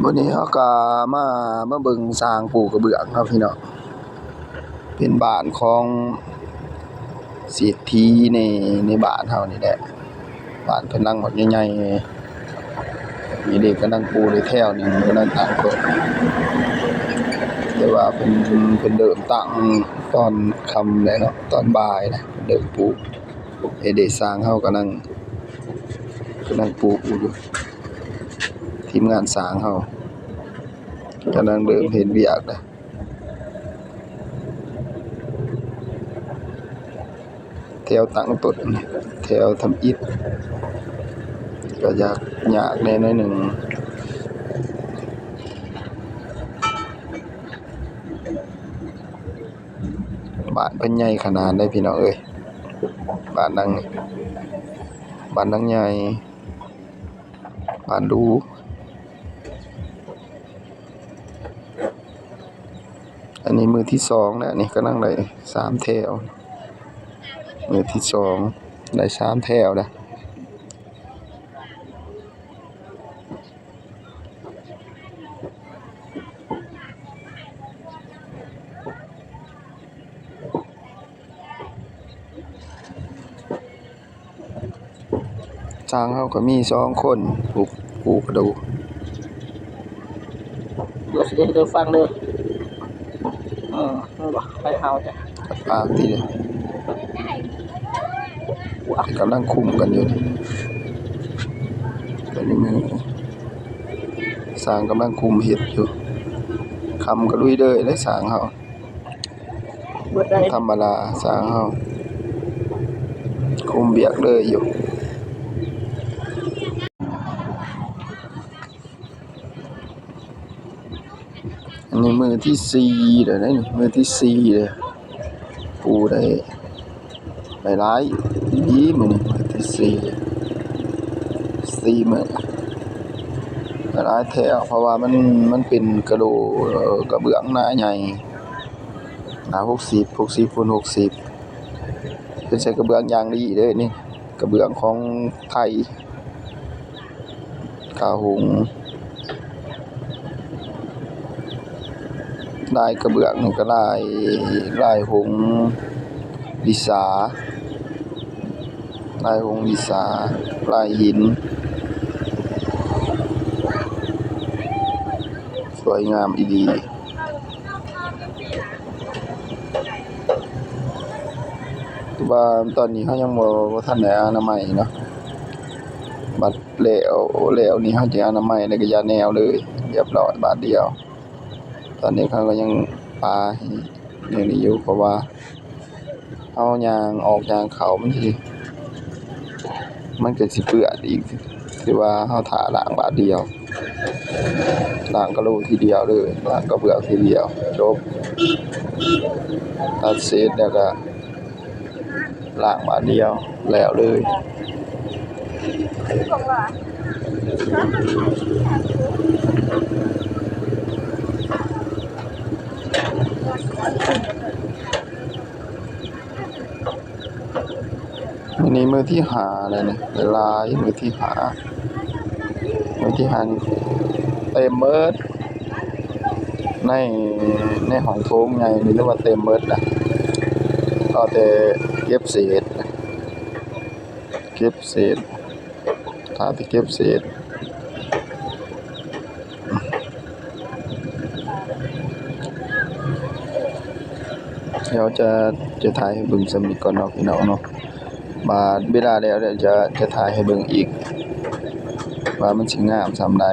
ມື້ນີ້ເຮົາກໍມາ ມາເບິ່ງຊ່າງປູກະເບື້ອງເນາະພີ່ນ້ອງ. ເປັນບ້ານຂອງເສດຖີໃນ ໃນບ້ານເຮົານີ້ແຫຼະ. ບ້ານເພິ່ນຫຼັງບັກໃຫຍ່ໆ ນີ້ເດ້ ກຳລັງປູໄດ້ແຖວໜຶ່ງ ກຳລັງຕັ້ງໂຕະ. ແຕ່ວ່າເພິ່ນ ເພິ່ນເລີ່ມຕັ້ງຕອນຄ່ຳແລ້ວເນາະ ຕອນບ່າຍນະ ເລີ່ມປູ. ເອີ ເດ້ ຊ່າງເຮົາກຳລັງ ກຳລັງປູຢູ່ ທີມງານຊ່າງເຮົາກຳລັງເລີ່ມເຮັດວຽກນະ. ແຖວຕັ້ງຕົ້ນ ແຖວທຳອິດ ກໍຢາກຍາກແດ່ໜ້ອຍໜຶ່ງ. ບ້ານເພິ່ນໃຫຍ່ຂະໜາດໃດພີ່ນ້ອງເອີຍ. ບ້ານຫຼັງນີ້ ບ້ານຫຼັງໃຫຍ່ ບ້ານຫຼູ. ອັນນີ້ມື້ທີສອງແລ້ວນີ້ ກຳລັງໄດ້ສາມແຖວ. ມື້ທີສອງໄດ້ສາມແຖວແລ້ວ. ຊ່າງເຮົາກໍມີສອງຄົນ ປູກ ປູກກະດູ. ເດີ ຊິເດີ ຟັງເດີ. ເອີ ເອີ ວ່າໄປເຮົາຈ້ະ ປາກຕິເດ ກຳລັງຄຸມກັນຢູ່ນີ້. ຕອນນີ້ມີຊ່າງກຳລັງຄຸມເຮັດຢູ່. ຄ່ຳກໍລຸຍເດີເດ້ຊ່າງເຮົາ. ບໍ່ໄດ້ທຳມະດາ ຊ່າງເຮົາຄຸມວຽກເລີຍຢູ່. ອັນນີ້ມື້ທີສີ່ແລ້ວເດ້ນີ້ ມື້ທີສີ່ແລ້ວ. ປູໄດ້ຫຼາຍໆ ອີ່ຫຼີມື້ນີ້ ມື້ທີສີ່ ສີ່ມື້ ຫຼາຍແຖວ ເພາະວ່າມັນ ມັນເປັນກະໂຫຼ ເອີ ກະເບື້ອງໜາໃຫຍ່ ໜາຫົກສິບ ຫົກສິບຄູນຫົກສິບ ເປັນໃສ່ກະເບື້ອງຢ່າງດີເດ້ນີ້ ກະເບື້ອງຂອງໄທ ກາຫຸງ ລາຍກະເບື້ອງນີ້ກໍລາຍ ລາຍຫົງວິສາ ລາຍຫົງວິສາ ລາຍຫີນ ສວຍງາມອີ່ຫຼີ. ແຕ່ວ່າຕອນນີ້ເຮົາຍັງບໍ່ ບໍ່ທັນໄດ້ອະນາໄມເນາະ ບັດແລ້ວ ແລ້ວນີ້ເຮົາຈະອະນາໄມ ແລ້ວກໍຢາແນວເລີຍ ລຽບຮ້ອຍບາດດຽວ. ຕອນນີ້ເຂົາກໍຍັງປາໃຫ້ແນວນີ້ຢູ່ ເພາະວ່າ ເຮົາຍ່າງອອກຍ່າງເຂົ້າ ມັນຊິ ມັນກໍຊິເປື້ອນອີກ ຖືວ່າເຮົາຖ້າລ້າງບາດດຽວ ລ້າງກະໂຫຼທີດຽວເລີຍ ລ້າງກະເບື້ອງທີດຽວ ຈົບ ຕັດເສດແລ້ວກໍລ້າງບາດດຽວ ແລ້ວເລີຍ. ມື້ນີ້ມື້ທີຫ້າແລ້ວນີ້ ຫຼາຍມື້ທີຫ້າ ມື້ທີຫ້ານີ້ເຕັມເບິດ ໃນ ໃນຫ້ອງໂຖງໃຫຍ່ນີ້ຖືວ່າເຕັມເບິດນະ ກໍແຕ່ເກັບເສດ ເກັບເສດ ຖ້າແຕ່ເກັບເສດ. ດຽວຈະ ຈະຖ່າຍໃຫ້ເບິ່ງສ່ຳນີ້ກ່ອນເນາະພີ່ນ້ອງເນາະ ບາດເວລາແລ້ວ ດຽວຈະ ຈະຖ່າຍໃຫ້ເບິ່ງອີກ ວ່າມັນຊິງາມສ່ຳໃດ.